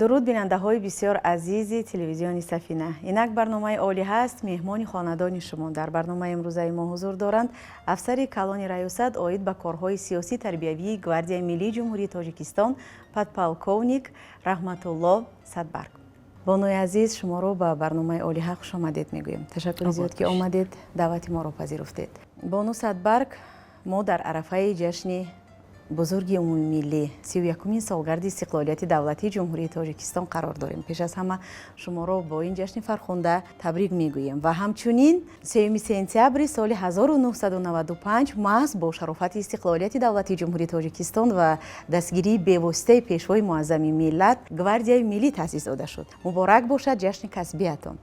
Дуруд, бинандаҳои бисёр азизи телевизиони Сафина. Инак барномаи Олиҳа аст, меҳмони хонадони шумо. Дар барномаи имрӯзаи мо ҳузур доранд афсари калони раёсат оид ба корҳои сиёсӣ тарбиявии Гвардияи миллии Ҷумҳурии Тоҷикистон, подполковник Раҳматулло Садбарг. Бонуи азиз, шуморо ба барномаи Олиҳа хушомадед мегӯем. Ташаккури зиёд, ки омадед, даъвати моро пазируфтед. Бону Садбарг, мо дар арафаи ҷашни бузурги умумимиллӣ, 31-умин солгарди истиқлолияти давлатии Ҷумҳурии Тоҷикистон қарор дорем. Пеш аз ҳама шуморо бо ин ҷашни фархунда табрик мегӯем ва ҳамчунин 3 сентябри соли 1995 маҳз бо шарофати истиқлолияти давлатии Ҷумҳурии Тоҷикистон ва дастгирии бевоситаи Пешвои муаззами миллат Гвардияи миллӣ таъсис дода шуд. Муборак бошад ҷашни касбиятон.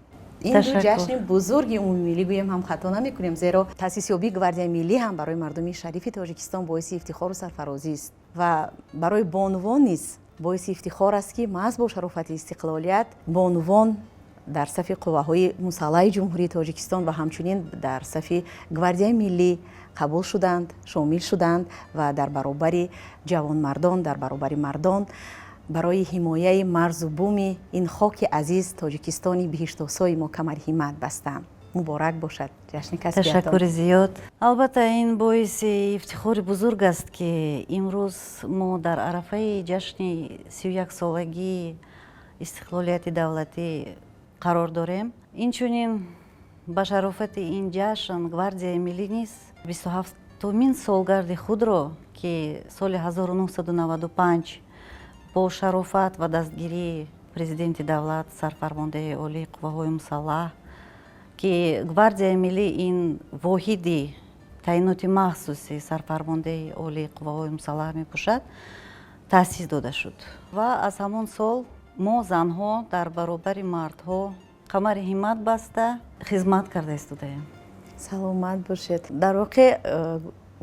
Ин ду ҷашни бузурги умумимиллӣ гӯем ҳам хато намекунем, зеро таъсисёбии Гвардияи миллӣ ҳам барои мардуми шарифи Тоҷикистон боиси ифтихору сарфарозист ва барои бонувон низ боиси ифтихор аст, ки маҳз бо шарофати истиқлолият бонувон дар сафи қувваҳои мусаллаҳи Ҷумҳурии Тоҷикистон ва ҳамчунин дар сафи Гвардияи миллӣ қабул шуданд, шомил шуданд ва дар баробари ҷавонмардон, дар баробари мардон барои ҳимояи марзу буми ин хоки азиз, Тоҷикистони биҳиштосои мо, камари ҳиммат бастанд. Муборак бошад ҷашни касбиятон. Ташаккури зиёд. Албатта, ин боиси ифтихори бузург аст, ки имрӯз мо дар арафаи ҷашни 31-солагии истиқлолияти давлатӣ қарор дорем. Инчунин ба шарофати ин ҷашн Гвардияи миллӣ низ 27-умин солгарди худро, ки соли 1995 бо шарофат ва дастгирии Президенти давлат, Сарфармондеҳи олии қувваҳои мусаллаҳ, ки Гвардияи миллӣ ин воҳиди таъиноти махсуси Сарфармондеҳи олии қувваҳои мусаллаҳ мебошад, таъсис дода шуд ва аз ҳамон сол мо, занҳо, дар баробари мардҳо қамари ҳиммат баста хизмат карда истодаем. Саломат бошед. Дар воқеъ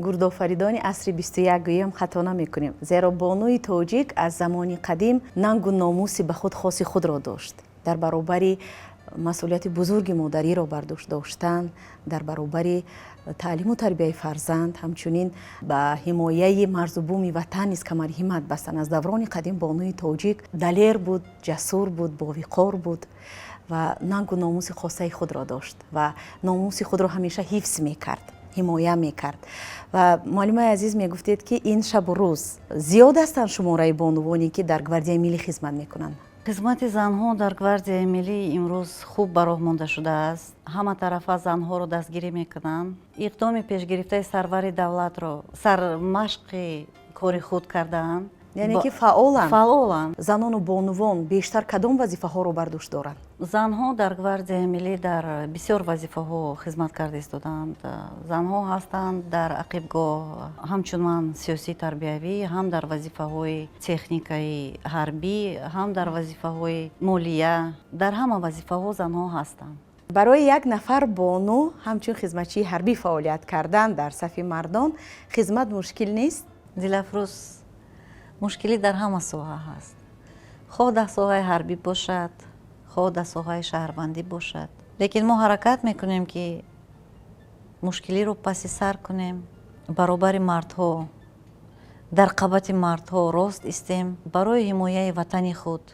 гурдофаридони асри 21 гӯем хато намекунем, зеро бонуи тоҷик аз замони қадим нангу номуси ба худ хоси худро дошт. Дар баробари масъулияти бузурги модариро бар дӯш доштан, дар баробари таълиму тарбияи фарзанд, ҳамчунин ба ҳимояи марзу буми ватан низ камари ҳиммат бастан. Аз даврони қадим бонуи тоҷик далер буд, ҷасур буд, бовиқор буд ва нангу номуси хосаи худро дошт ва номуси худро ҳамеша ҳифз мекард, ҳимоя мекард. Ва, муаллимаи азиз, мегуфтед, ки ин шабу рӯз зиёд ҳастанд шумораи бонувоне, ки дар Гвардияи миллӣ хизмат мекунанд. Хизмати занҳо дар Гвардияи миллӣ имрӯз хуб ба роҳ монда шудааст. Ҳама тарафа занҳоро дастгирӣ мекунанд. Иқдоми пешгирифтаи сарвари давлатро сармашқи кори худ кардаанд. Яъне ки фаъоланд? Фаъоланд. Занону бонувон бештар кадом вазифаҳоро бар дӯш доранд? Занҳо дар Гвардияи миллӣ дар бисёр вазифаҳо хизмат карда истодаанд. Занҳо ҳастанд дар ақибгоҳ, ҳамчун ман сиёсӣ тарбиявӣ, ҳам дар вазифаҳои техникаи ҳарбӣ, ҳам дар вазифаҳои молия. Дар ҳама вазифаҳо занҳо ҳастанд. Барои як нафар бону ҳамчун хизматчии ҳарбӣ фаъолият кардан дар сафи мардон хизмат мушкил нест? Дилафрӯз, мушкилӣ дар ҳама соҳа ҳаст, хоҳ дар соҳаи ҳарбӣ бошад, хоҳ дар соҳаи шаҳрвандӣ бошад. Лекин мо ҳаракат мекунем, ки мушкилиро паси сар кунем, баробари мардҳо, дар қабати мардҳо рост истем, барои ҳимояи ватани худ,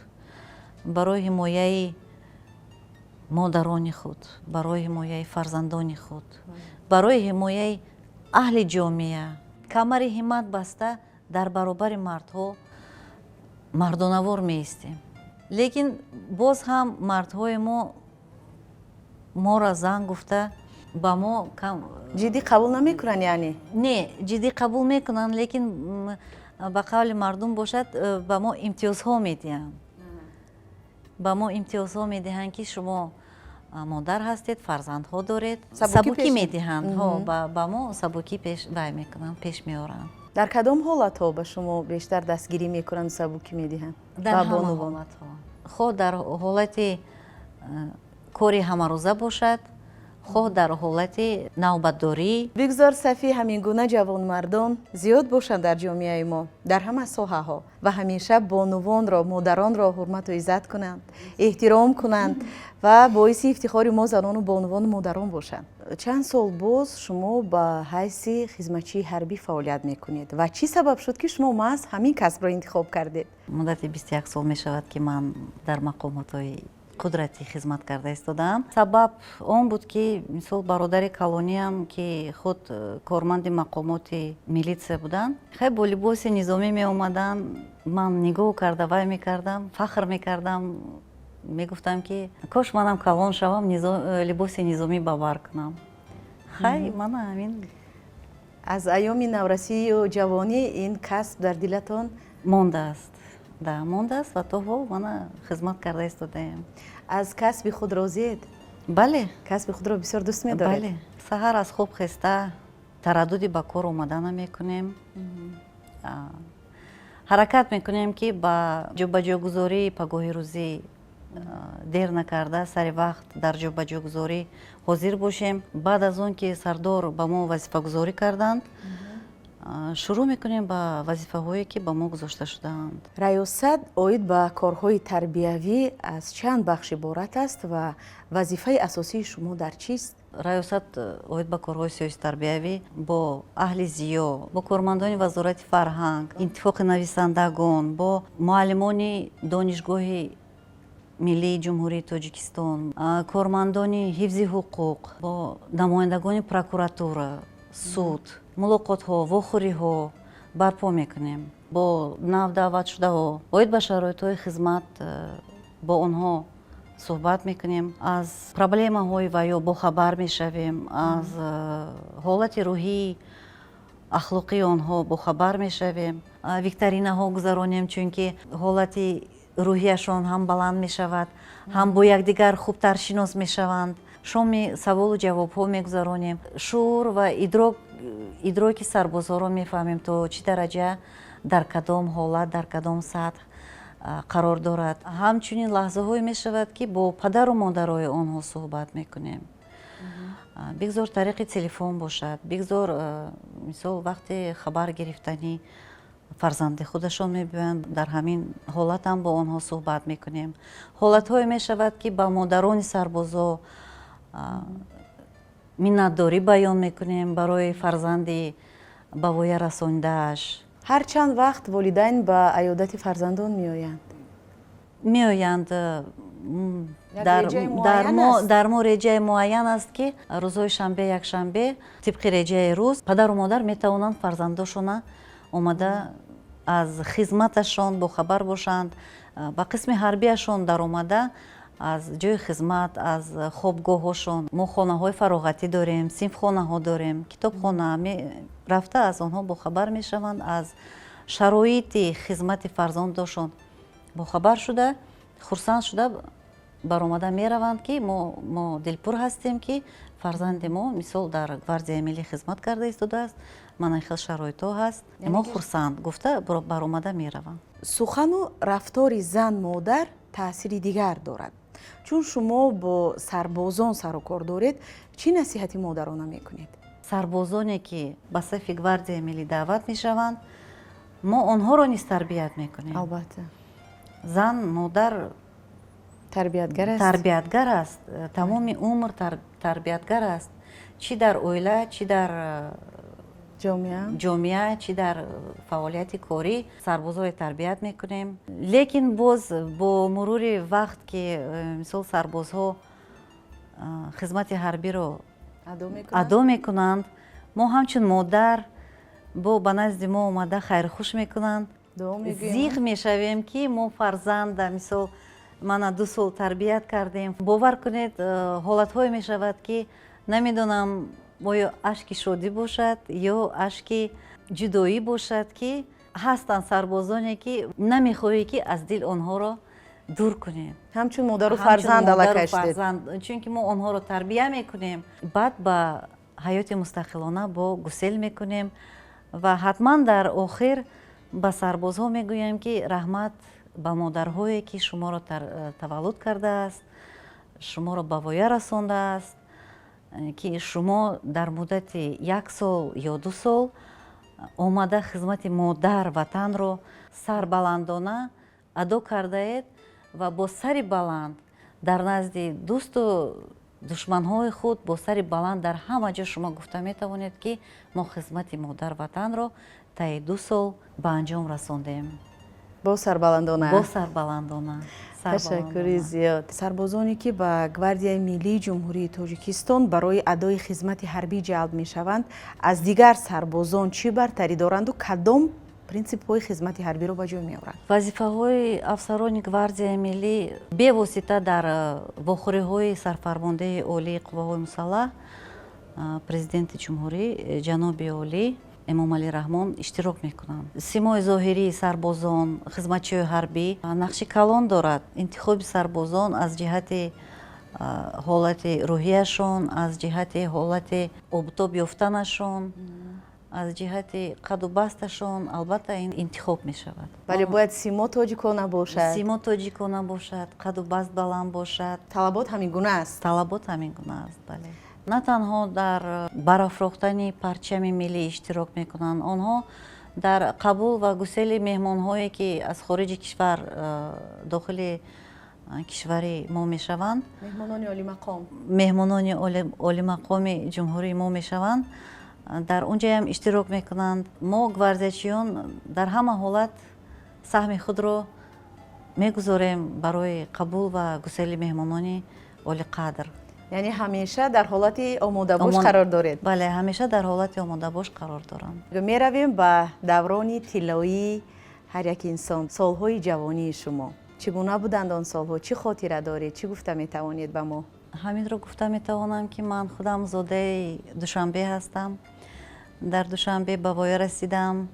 барои ҳимояи модарони худ, барои ҳимояи фарзандони худ, барои ҳимояи аҳли ҷомеа камари ҳиммат баста дар баробари мардҳо мардонавор меистем. Лекин боз ҳам мардҳои мо моро зан гуфта ба мо Ҷиддӣ қабул намекунанд яъне? Не, ҷиддӣ қабул мекунанд, лекин ба қавли мардум бошад, ба мо имтиёзҳо медиҳанд, ба мо имтиёзҳо медиҳанд, ки шумо модар ҳастед, фарзандҳо доред, сабукӣ медиҳанд, ба мо сабукӣ пеш вай мекунанд, пеш меоранд. Дар кадом ҳолатҳо ба шумо бештар дастгирӣ мекунанд, сабукӣ медиҳанд? Дар ҳама ҳолатҳо, хоҳ дар ҳолати кори ҳамарӯза бошад. Хоҳ дар ҳолати навбатдорӣ. Бигзор сафи ҳамин гуна ҷавонмардон зиёд бошанд дар ҷомеаи мо, дар ҳама соҳаҳо, ва ҳамеша бонувонро, модаронро ҳурмату иззат кунанд, эҳтиром кунанд ва боиси ифтихори мо, занону бонувону модарон бошанд. Чанд сол боз шумо ба ҳайси хизматчии ҳарбӣ фаъолият мекунед ва чӣ сабаб шуд, ки шумо маҳз ҳамин касбро интихоб кардед? Муддати 21 сол мешавад, ки ман дар мақомотҳои қудратӣ хизмат карда истодаам. Сабаб он буд, ки мисол бародари калониам, ки худ корманди мақомоти милитсия буданд, хеле бо либоси низомӣ меомаданд. Ман нигоҳ карда вай мекардам, фахр мекардам, мегуфтам, ки кош манам калон шавам, либоси низомӣ ба бар кунам. Хай, мана ҳамин. Аз айёми наврасию ҷавонӣ ин касб дар дилатон мондааст да, мондааст ва то ҳол мана хизмат карда истодаем. Аз касби худ розиед? Бале. Касби худро бисёр дӯст медоред? Бале, саҳар аз хоб хеста, тараддуди ба кор омадана мекунем, ҳаракат мекунем, ки ба ҷобаҷогузории пагоҳи рӯзӣ дер накарда, сари вақт дар ҷобаҷогузорӣ ҳозир бошем. Баъд аз он ки сардор ба мо вазифагузорӣ карданд, шурӯъ мекунем ба вазифаҳое, ки ба мо гузошта шудаанд. Раёсат оид ба корҳои тарбиявӣ аз чанд бахш иборат аст ва вазифаи асосии шумо дар чист? Раёсат оид ба корҳои сиёсӣ тарбиявӣ бо аҳли зиё, бо кормандони Вазорати фарҳанг, Иттифоқи нависандагон, бо муаллимони Донишгоҳи миллии Ҷумҳурии Тоҷикистон, кормандони ҳифзи ҳуқуқ, бо намояндагони прокуратура, суд мулоқотҳо, вохӯриҳо барпо мекунем. Бо нав даъватшудаҳо оид ба шароитҳои хизмат бо онҳо суҳбат мекунем, аз проблемаҳои вайё бохабар мешавем, аз ҳолати рӯҳии ахлоқии онҳо бохабар мешавем. Викторинаҳо гузаронем, чунки ҳолати рӯҳияшон ҳам баланд мешавад, ҳам бо якдигар хубтар шинос мешаванд. Шоми саволу ҷавобҳо мегузаронем. Шуур ва идроки сарбозҳоро мефаҳмем, то чӣ дараҷа, дар кадом ҳолат, дар кадом сатҳ қарор дорад. Ҳамчунин лаҳзаҳое мешавад, ки бо падару модарои онҳо суҳбат мекунем, бигзор тариқи телефон бошад, бигзор мисол вақти хабар гирифтанӣ фарзанди худашон мебиёянд, дар ҳамин ҳолатам бо онҳо суҳбат мекунем. Ҳолатҳое мешавад, ки ба модарони сарбозо миннатдорӣ баён мекунем барои фарзанди ба воя расонидааш. Ҳар чанд вақт волидайн ба аёдати фарзандон меоянд? Меоянд. Дар мо реҷаи муайян аст, ки рӯзҳои шанбе, якшанбе тибқи реҷаи рӯз падару модар метавонанд фарзандошона омада аз хизматашон бохабар бошанд, ба қисми ҳарбиашон даромада, аз ҷои хизмат, аз хобгоҳҳошон. Мо хонаҳои фароғатӣ дорем, синфхонаҳо дорем, китобхона, рафта аз онҳо бохабар мешаванд, аз шароити хизмати фарзандошон бохабар шуда, хурсанд шуда баромада мераванд, ки мо дилпур ҳастем, ки фарзанди мо мисол дар Гвардияи миллӣ хизмат карда истодааст, мана хел шароитҳо ҳаст, мо хурсанд, гуфта баромада мераванд. Сухану рафтори зан модар таъсири дигар дорад. Чун шумо бо сарбозон сару кор доред, чӣ насиҳати модарона мекунед? Сарбозоне, ки ба сафи Гвардияи миллӣ даъват мешаванд, мо онҳоро низ тарбият мекунем. Зан модар тарбиятгар аст. Тарбиятгар аст, тамоми умр тарбиятгар аст, чӣ дар оила, чӣ дар ҷомеа. Ҷомеа, чӣ дар фаъолияти корӣ сарбозҳое тарбият мекунем. Лекин боз бо мурури вақт, ки мисол сарбозҳо хизмати ҳарбиро адо мекунанд, мо ҳамчун модар бо ба назди мо омада хайрхуш мекунанд, зиқ мешавем, ки мо фарзанда мисол мана 2 сол тарбият кардем. Бовар кунед, ҳолатҳое мешавад, ки намедонам, оё ашки шодӣ бошад ё ашки ҷудоӣ бошад, ки ҳастанд сарбозоне, ки намехоҳӣ, ки аз дил онҳоро дур кунем. Ҳамчун модару фарзанд аллакай шудед. Чунки мо онҳоро тарбия мекунем, баъд ба ҳаёти мустақилона бо гусел мекунем ва ҳатман дар охир ба сарбозҳо мегӯем, ки раҳмат ба модарҳое, ки шуморо таваллуд кардааст, шуморо ба воя расондааст. ки шумо дар муддати як сол ё 2 сол омада хизмати модар ватанро сарбаландона адо кардаед ва бо сари баланд дар назди дӯсту душманҳои худ, бо сари баланд дар ҳама ҷо шумо гуфта метавонед, ки мо хизмати модар ватанро таи 2 сол ба анҷом расондем. Бо сарбаландона. Бо сарбаландона. Ташаккури зиёд. Сарбозоне, ки ба Гвардияи миллии Ҷумҳурии Тоҷикистон барои адои хизмати ҳарбӣ ҷалб мешаванд, аз дигар сарбозон чӣ бартарӣ доранду кадом принсипҳои хизмати ҳарбиро ба ҷой меоранд? Вазифаҳои афсарони Гвардияи миллӣ бевосита дар вохӯриҳои сарфармондеҳи олии қувваҳои мусаллаҳ, Президенти ҷумҳурӣ ҷаноби олӣ Эмомалӣ Раҳмон иштирок мекунанд. Симои зоҳирии сарбозон, хизматчиҳои ҳарбӣ нақши калон дорад. Интихоби сарбозон аз ҷиҳати ҳолати рӯҳияшон, аз ҷиҳати ҳолати обутоб ёфтанашон, аз ҷиҳати қаду басташон, албатта, ин интихоб мешавад. Бале, бояд симо тоҷикона бошад. Симо тоҷикона бошад, қаду баст баланд бошад. Талабот ҳамин гуна аст. Талабот ҳамин гуна аст, бале. На танҳо дар барафрохтани парчами миллӣ иштирок мекунанд, онҳо дар қабул ва гусели меҳмонҳое, ки аз хориҷи кишвар дохили кишвари мо мешаванд. Меҳмонони олимақом. Меҳмонони олимақоми ҷумҳурии мо мешаванд, дар онҷоям иштирок мекунанд. Мо, гвардиячиён, дар ҳама ҳолат саҳми худро мегузорем барои қабул ва гусели меҳмонони олиқадр. Яъне ҳамеша дар ҳолати омодабош қарор доред. Бале, ҳамеша дар ҳолати омодабош қарор дорам. Меравем ба даврони тиллоии ҳар як инсон, солҳои ҷавонии шумо. Чӣ гуна буданд он солҳо? Чӣ хотира доред? Чӣ гуфта метавонед ба мо? Ҳаминро гуфта метавонам, ки ман худам зодаи Душанбе ҳастам. Дар Душанбе ба воя расидам,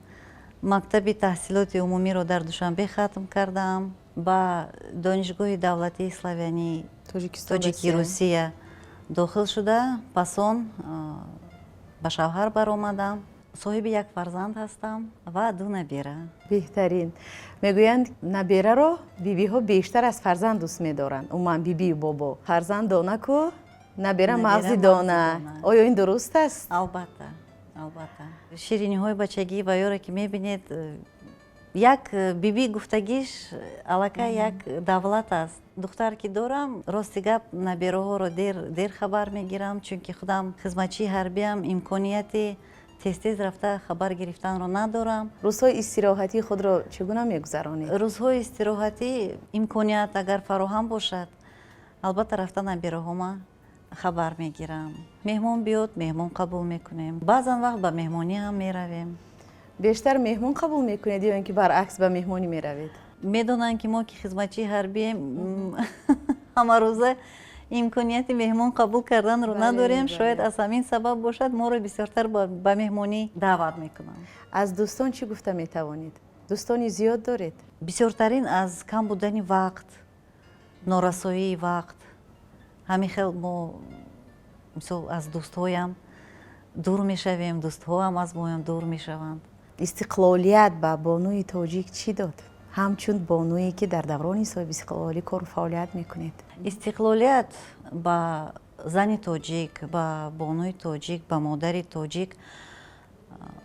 мактаби таҳсилоти умумиро дар Душанбе хатм кардам, ба Донишгоҳи давлатии славянии тоҷики Русия дохил шуда, пас он ба шавҳар баромадам, соҳиби як фарзанд ҳастам ва ду набера. Беҳтарин. Мегӯянд, набераро бибиҳо бештар аз фарзанд дӯст медоранд. Умуман, бибию бобо фарзанд донаку набера мағзи дона. Оё ин дуруст аст? Албатта, албатта. Шириниҳои бачагӣ ва ёро ки мебинед, як биби гуфтагиш аллакай як давлат аст. Духтар ки дорам, рости гап, набераҳоро дер дер хабар мегирам, чунки худам хизматчии ҳарбиам, имконияти тез тез рафта хабар гирифтанро надорам. Рӯзҳои истироҳатии худро чӣ гуна мегузаронед? Рӯзҳои истироҳатӣ, имконият агар фароҳам бошад, албатта, рафта набераҳома хабар мегирам. Меҳмон биёд, меҳмон қабул мекунем, баъзан вақт ба меҳмонӣ ҳам меравем. Бештар меҳмон қабул мекунед ё ин ки баръакс, ба меҳмонӣ меравед? Медонанд, ки мо ки хизматчии ҳарбием, ҳамарӯза имконияти меҳмон қабул карданро надорем. Шояд аз ҳамин сабаб бошад, моро бисёртар ба меҳмонӣ даъват мекунанд. Аз дӯстон чӣ гуфта метавонед? Дӯстони зиёд доред? Бисёртарин аз кам будани вақт, норасоии вақт, ҳамин хел мо, мисол, аз дӯстҳоям дур мешавем, дӯстҳоам аз моям дур мешаванд. Истиқлолият ба бонуи тоҷик чӣ дод, ҳамчун бонуе, ки дар даврони соҳибистиқлолӣ кору фаъолият мекунед? Истиқлолият ба зани тоҷик, ба бонуи тоҷик, ба модари тоҷик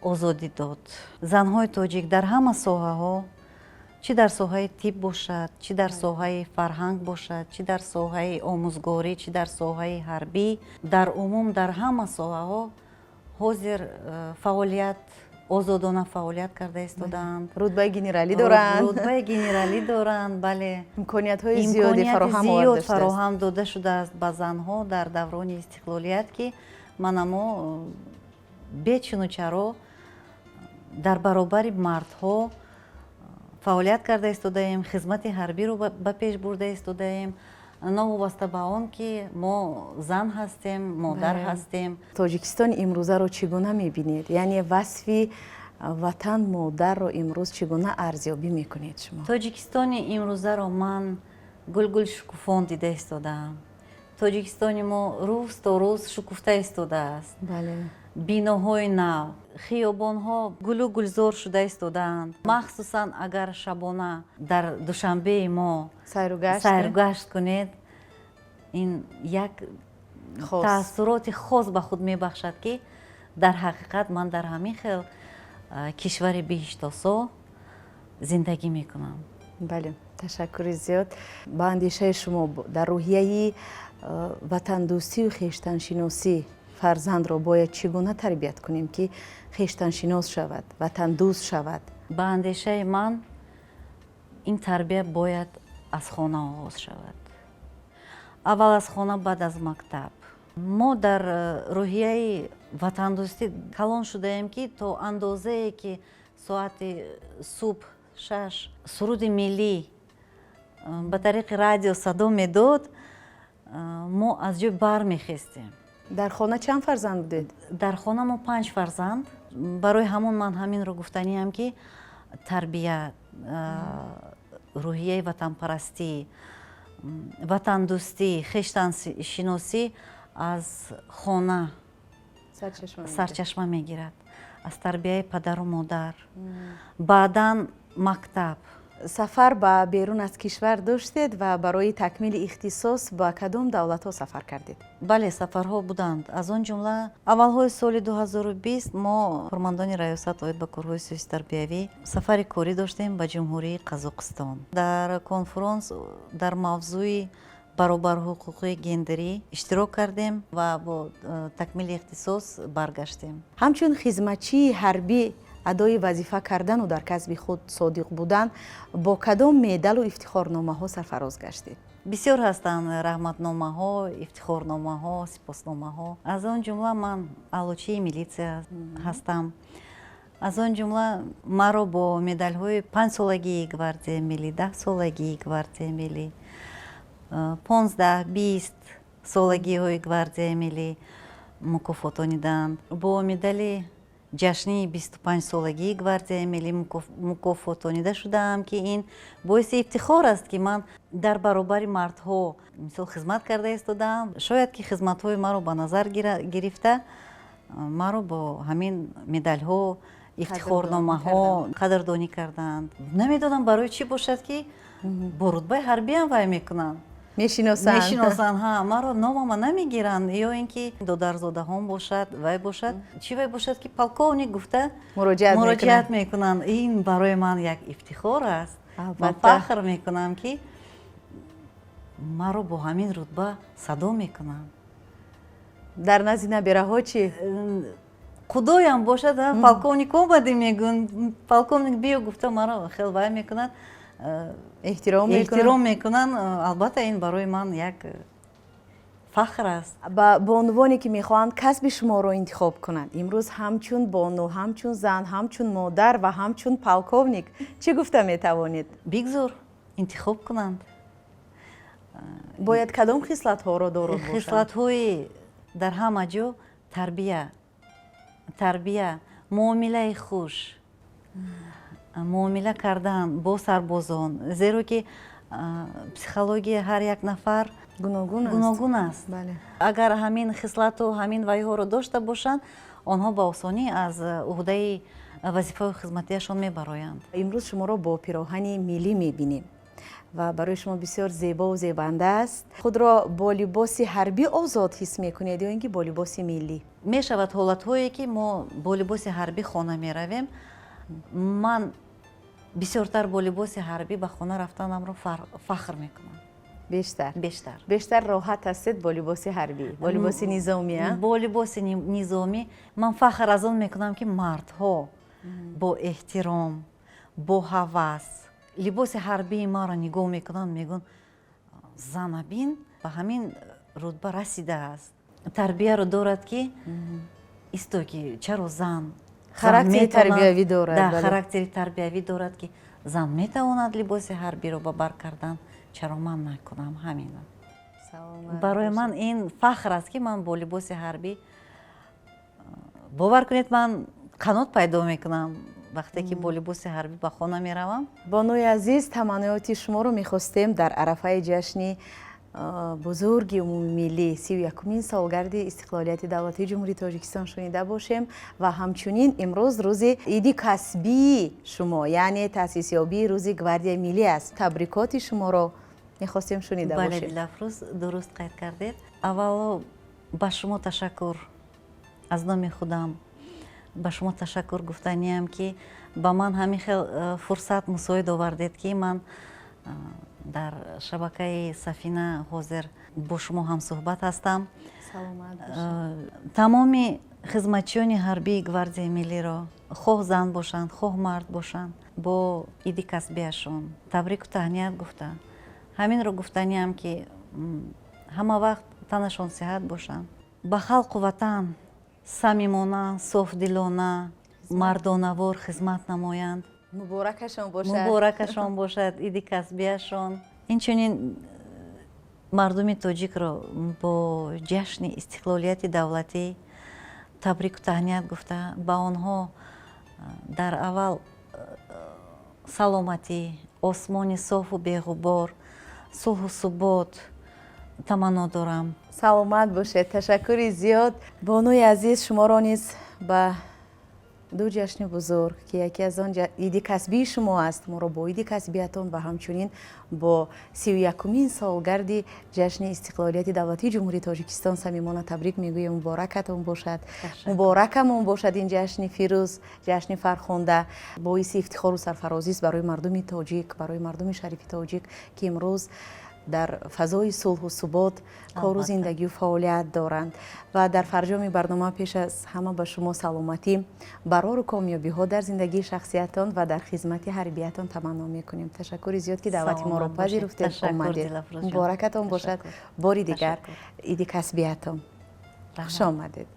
озодӣ дод. Занҳои тоҷик дар ҳама соҳаҳо, чӣ дар соҳаи тиб бошад, чӣ дар соҳаи фарҳанг бошад, чӣ дар соҳаи омӯзгорӣ, чӣ дар соҳаи ҳарбӣ, дар умум дар ҳама соҳаҳо ҳозир фаъолият, озодона фаъолият карда истодаанд. Рутбаи генералӣ доранд. Рутбаи генералӣ доранд, бале. Имкониятҳои зиёде фароҳам зиёд фароҳам дода шудааст ба занҳо дар даврони истиқлолият, ки мана мо бечуну чаро дар баробари мардҳо фаъолият карда истодаем, хизмати ҳарбиро ба пеш бурда истодаем, новобаста ба он ки мо зан ҳастем, модар ҳастем. Тоҷикистони имрӯзаро чӣ гуна мебинед? Яъне васфи ватан модарро имрӯз чӣ гуна арзёбӣ мекунед шумо? Тоҷикистони имрӯзаро ман гулгул шукуфон дида истодаам. Тоҷикистони мо рӯз то рӯз шукуфта истодааст. Биноҳои нав, хиёбонҳо гулу гулзор шуда истодаанд. Махсусан агар шабона дар Душанбеи мо сайругашт кунед, ин як Таассуроти хос ба худ мебахшад, ки дар ҳақиқат ман дар ҳамин хел кишвари биҳиштосо зиндагӣ мекунам. Бале, ташаккури зиёд. Ба андешаи шумо, дар рӯҳияи ватандӯстию хештаншиносӣ фарзандро бояд чӣ гуна тарбият кунем, ки хештаншинос шавад, ватандӯст шавад? Ба андешаи ман, ин тарбия бояд аз хона оғоз шавад. Аввал аз хона, баъд аз мактаб. Мо дар рӯҳияи ватандӯстӣ калон шудаем, ки то андозае ки соати субҳ 6 суруди миллӣ ба тариқи радио садо медод, мо аз ҷой бармехестем. Дар хона чанд фарзанд будед? Дар хона мо панҷ фарзанд. Барои ҳамон ман ҳаминро гуфтаниам, ки тарбия, рӯҳияи ватанпарастӣ, ватандӯстӣ, хештаншиносӣ аз хона сарчашма мегирад, аз тарбияи падару модар, баъдан мактаб. Сафар ба берун аз кишвар доштед ва барои такмили ихтисос ба кадом давлатҳо сафар кардед? Бале, сафарҳо буданд. Аз он ҷумла аввалҳои соли 2020 мо, кормандони раёсат оид ба корҳои сиёсӣ тарбиявӣ, сафари корӣ доштем ба Ҷумҳурии Қазоқистон. Дар конфронс дар мавзӯи баробарҳуқуқии гендерӣ иштирок кардем ва бо такмили ихтисос баргаштем. Ҳамчун хизматчии ҳарбӣ адои вазифа кардану дар касби худ содиқ будан, бо кадом медалу ифтихорномаҳо сарфароз гаштед? Бисёр ҳастанд раҳматномаҳо, ифтихорномаҳо, сипосномаҳо. Аз он ҷумла ман аълочии милитсия ҳастам. Аз он ҷумла маро бо медалҳои панҷсолагии Гвардияи миллӣ, 10-солагии Гвардияи миллӣ, 15, 20 солагиҳои Гвардияи миллӣ мукофотониданд, бо медали ҷашнии 25-солагии Гвардияи миллӣ мукофотонида шудаам, ки ин боиси ифтихор аст, ки ман дар баробари мардҳо, мисол, хизмат карда истодаам. Шояд ки хизматҳои маро ба назар гирифта, маро бо ҳамин медалҳо, ифтихорномаҳо қадрдонӣ карданд. Намедонам, барои чӣ бошад, ки бо рутбаи ҳарбиам вай мекунанд. Мешиносанд. Мешиносанд, ҳа, маро номама намегиранд ё ин ки додарзодаҳом бошад, вай бошад, чӣ вай бошад, ки полковник гуфта муроҷиат мекунанд. Ин барои ман як ифтихор аст. Ман фахр мекунам, ки маро бо ҳамин рутба садо мекунанд. Дар назди набираҳо чӣ? Худоям бошад, полковник омадӣ, мегӯянд, полковник биё гуфта, маро хел вай мекунад. Эҳтиром. Эҳтиром мекунанд. Албатта, ин барои ман як фахр аст. Ба бонувоне, ки мехоҳанд касби шуморо интихоб кунанд, имрӯз ҳамчун бону, ҳамчун зан, ҳамчун модар ва ҳамчун полковник чӣ гуфта метавонед? Бигзор интихоб кунанд. Бояд кадом хислатҳоро доро бошанд? Хислатҳои дар ҳама ҷо тарбия, тарбия, муомилаи хуш, муомила кардан бо сарбозон, зеро ки психологияи ҳар як нафар гуногун аст. Агар ҳамин хислату ҳамин вайҳоро дошта бошанд, онҳо ба осонӣ аз уҳдаи вазифаи хизматиашон мебароянд. Имрӯз шуморо бо пироҳани миллӣ мебинем ва барои шумо бисёр зебову зебанда аст. Худро бо либоси ҳарбӣ озод ҳис мекунед ё ин ки бо либоси миллӣ? Мешавад ҳолатҳое, ки мо бо либоси ҳарбӣ хона меравем. Ман бисёртар бо либоси ҳарбӣ ба хона рафтанамро фахр мекунам. Бештар? Бештар. Бештар роҳат ҳастед бо либоси ҳарбӣ, бо либоси низомӣ? Бо либоси низомӣ. Ман фахр аз он мекунам, ки мардҳо бо эҳтиром, бо ҳавас либоси ҳарбии маро нигоҳ мекунанд, мегӯянд: «Зана бин, ба ҳамин рутба расидааст, тарбияро дорад, ки исто, ки чаро зан Характери тарбиявӣ дорад. Да, характери тарбиявӣ дорад, ки зан метавонад либоси ҳарбиро ба бар кардан, чаро ман накунам?» Ҳамина барои ман ин фахр аст, ки ман бо либоси ҳарбӣ, бовар кунед, ман қанот пайдо мекунам, вақте ки бо либоси ҳарбӣ ба хона меравам. Бонуи азиз, таманниёти шуморо мехостем дар арафаи ҷашни бузурги умумимиллӣ, 31-умин солгарди истиқлолияти давлатии Ҷумҳурии Тоҷикистон шунида бошем ва ҳамчунин имрӯз рӯзи иди касбии шумо, яъне таъсисёбии рӯзи Гвардияи миллӣ аст. Табрикоти шуморо мехостем шунида Бале. бошем. Дилафрӯз, дуруст қайд кардед. Аввало Ба шумо ташаккур, аз номи худам ба шумо ташаккур гуфтаниям, ки ба ман ҳамин хел фурсат мусоид овардед, ки ман дар шабакаи Сафина ҳозир бо шумо ҳамсӯҳбат ҳастам. Тамоми хизматчиёни ҳарбии Гвардияи миллиро, хоҳ зан бошанд, хоҳ мард бошанд, бо иди касбиашон табрику таҳният гуфта, ҳаминро гуфтаниам, ки ҳама вақт танашон сиҳат бошанд, ба халқу ватан самимона, софдилона, мардонавор хизмат намоянд. Муборакашон бошад. Муборакашон бошад иди касбиашон. Инчунин мардуми тоҷикро бо ҷашни истиқлолияти давлатӣ табрику таҳният гуфта, ба онҳо дар аввал саломатӣ, осмони софу беғубор, сулҳу субот таманно дорам. Саломат бошед, ташаккури зиёд. Бонуи азиз, шуморо низ ба ду ҷашни бузург, ки яке аз он иди касбии шумо аст, моро бо иди касбиятон ва ҳамчунин бо 31-умин солгарди ҷашни истиқлолияти давлатии Ҷумҳурии Тоҷикистон самимона табрик мегӯем. Муборакатон бошад, муборакамон бошад ин ҷашни фирӯз, ҷашни фархунда. Боиси ифтихору сарфарозист барои мардуми тоҷик, барои мардуми шарифи тоҷик, ки имрӯз дар фазои сулҳу субот кору зиндагию фаъолият доранд. Ва дар фарҷоми барнома пеш аз ҳама ба шумо саломатӣ, барору комёбиҳо дар зиндагии шахсиятон ва дар хизмати ҳарбиятон таманно мекунем. Ташаккури зиёд, ки даъвати моро пазируфтед, омадед. Муборакатон бошад бори дигар иди касбиятон. Хуш омадед.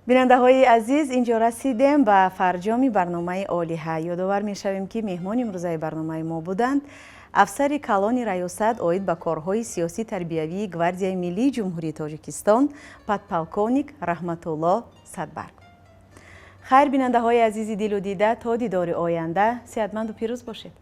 Бинандаҳои азиз, инҷо расидем ба фарҷоми барномаи Олиҳа. Ёдовар мешавем, ки меҳмони имрӯзаи барномаи мо буданд афсари калони раёсат оид ба корҳои сиёсӣ тарбиявии Гвардияи миллии Ҷумҳурии Тоҷикистон, подполковник Раҳматулло Садбарг. Хайр, бинандаҳои азизи дилу дида, то дидори оянда сеҳатманду пирӯз бошед.